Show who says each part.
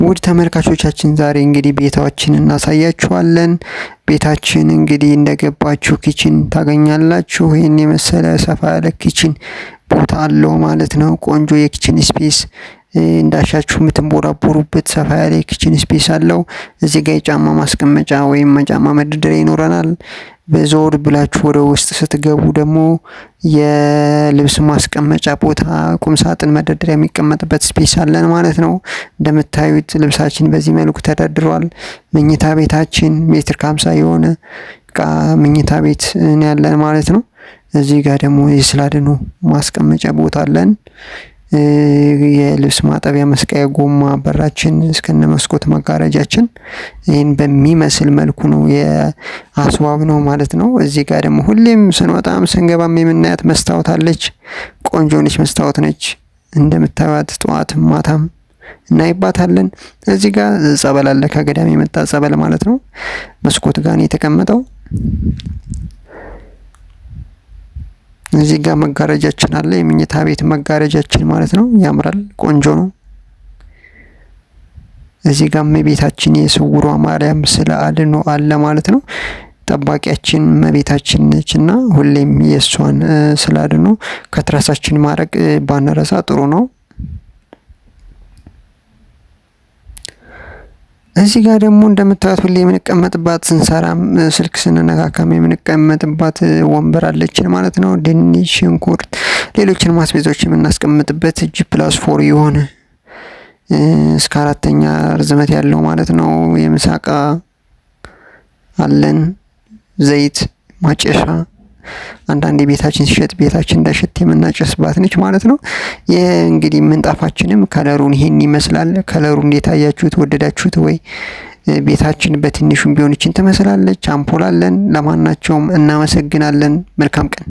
Speaker 1: ውድ ተመልካቾቻችን ዛሬ እንግዲህ ቤታችን እናሳያችኋለን። ቤታችን እንግዲህ እንደገባችሁ kitchen ታገኛላችሁ። ይህን የመሰለ ሰፋ ያለ kitchen ቦታ አለው ማለት ነው። ቆንጆ የ kitchen space እንዳሻችሁ የምትንቦራቦሩበት ሰፋ ያለ የ kitchen space አለው። እዚህ ጋር የጫማ ማስቀመጫ ወይም ጫማ መደርደሪያ ይኖረናል። በዞር ብላችሁ ወደ ውስጥ ስትገቡ ደግሞ የልብስ ማስቀመጫ ቦታ፣ ቁም ሳጥን መደርደሪያ የሚቀመጥበት space አለን ማለት ነው። እንደምታዩት ልብሳችን በዚህ መልኩ ተደርድሯል። መኝታ ቤታችን ሜትር ከ50 የሆነ እቃ መኝታ ቤት ያለን ማለት ነው። እዚህ ጋር ደግሞ የስላድኖ ማስቀመጫ ቦታ አለን። የልብስ ማጠቢያ መስቀያ ጎማ በራችን እስከነ መስኮት መጋረጃችን ይህን በሚመስል መልኩ ነው የአስዋብ ነው ማለት ነው። እዚህ ጋር ደግሞ ሁሌም ስንወጣም ስንገባም የምናያት መስታወት አለች። ቆንጆ ነች፣ መስታወት ነች። እንደምታዩት ጠዋትም ማታም እናይባታለን። እዚህ ጋር ጸበል አለ፣ ከገዳም የመጣ ጸበል ማለት ነው። መስኮት ጋር ነው የተቀመጠው። እዚህ ጋር መጋረጃችን አለ፣ የመኝታ ቤት መጋረጃችን ማለት ነው። ያምራል፣ ቆንጆ ነው። እዚህ ጋር እመቤታችን የስውሯ ማርያም ስዕለ አድኅኖ አለ ማለት ነው። ጠባቂያችን እመቤታችን ነች እና ሁሌም የእሷን ስዕለ አድኅኖ ከትራሳችን ማድረግ ባንረሳ ጥሩ ነው። እዚህ ጋር ደግሞ እንደምታዩት ሁሌ የምንቀመጥባት ስንሰራም ስልክ ስንነካካም የምንቀመጥባት ወንበር አለችን ማለት ነው። ድንች፣ ሽንኩርት፣ ሌሎችን ማስቤዛዎች የምናስቀምጥበት G+4 የሆነ እስከ አራተኛ ርዝመት ያለው ማለት ነው። የምሳ እቃ አለን። ዘይት ማጨሻ አንዳንዴ ቤታችን ሲሸጥ ቤታችን እንዳይሸት የምናጨስባት ነች ማለት ነው። ይህ እንግዲህ ምንጣፋችንም color ኡን ይሄን ይመስላል። color ኡ እንዴት አያችሁት? ወደዳችሁት ወይ? ቤታችን በትንሹም ቢሆን ይችን ትመስላለች። አምፖል አለን። ለማናቸውም እናመሰግናለን። መልካም ቀን።